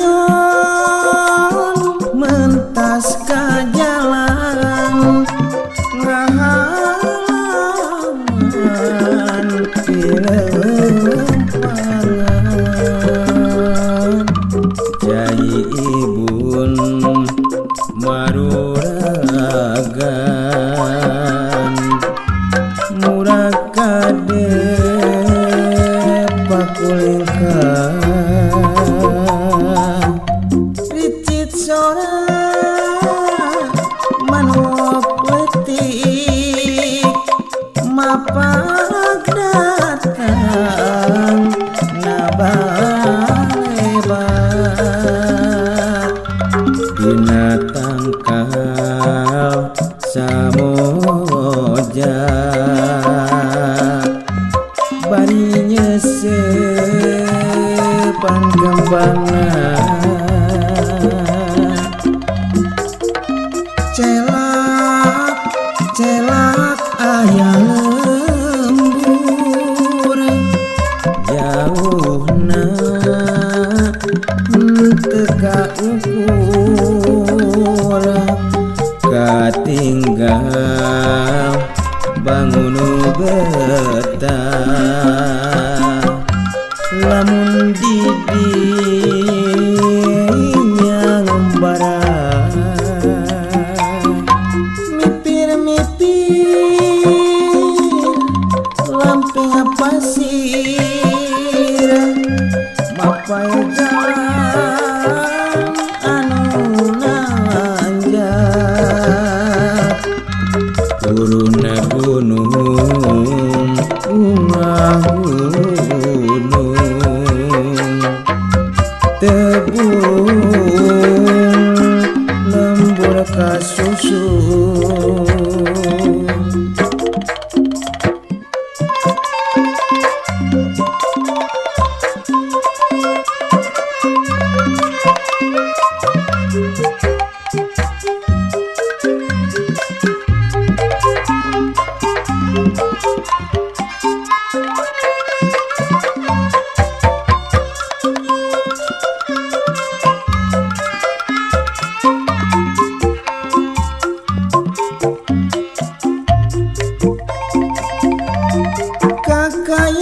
Kakayon mentas ka jalan ngahalangan pilempangan jai ibun maruragan murah kade pakulingkah ricit sora manuk letik mapak datang nabalebat dina tangkal samoja bari nyesepan kembangna celak celak aya lembur jauhna teu kaukur katinggal bangun betah lamun di dinya ngembara mipir-mipir lamping pasir mapai jalan anu nanjak turuna gunung ungah gunung tebung lembur kasusu.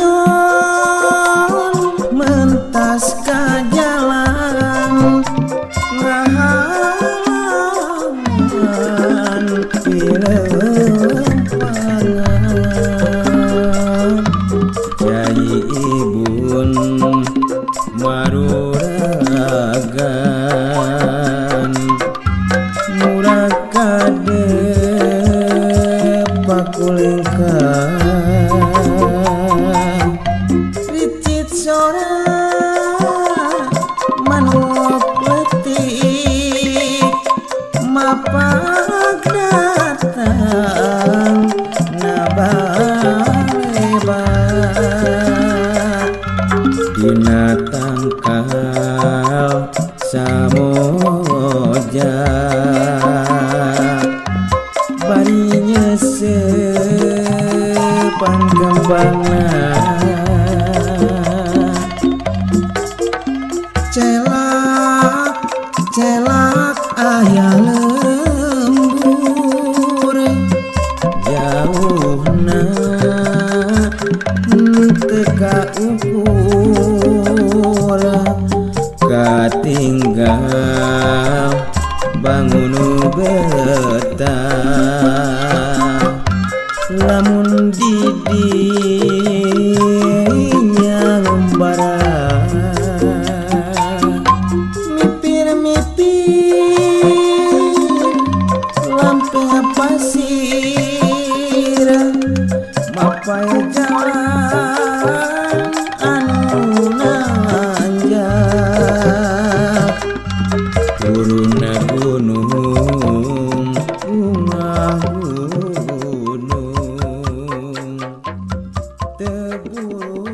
Kakayon mentas ka jalan ngahalangan pilempangan jai ibun maruragan murah kade pakulingkah ricit sora manuk letik mapak datang nabalebat dina tangkal samoja bari nyesepan kembangna celak celak aya lembur jauhna teu kaukur katinggal bangun betah lamun di dinya ngembara mipir-mipir lamping pasir mapai jalan anu nanjak. Buruna gunung ungah gunung teburu.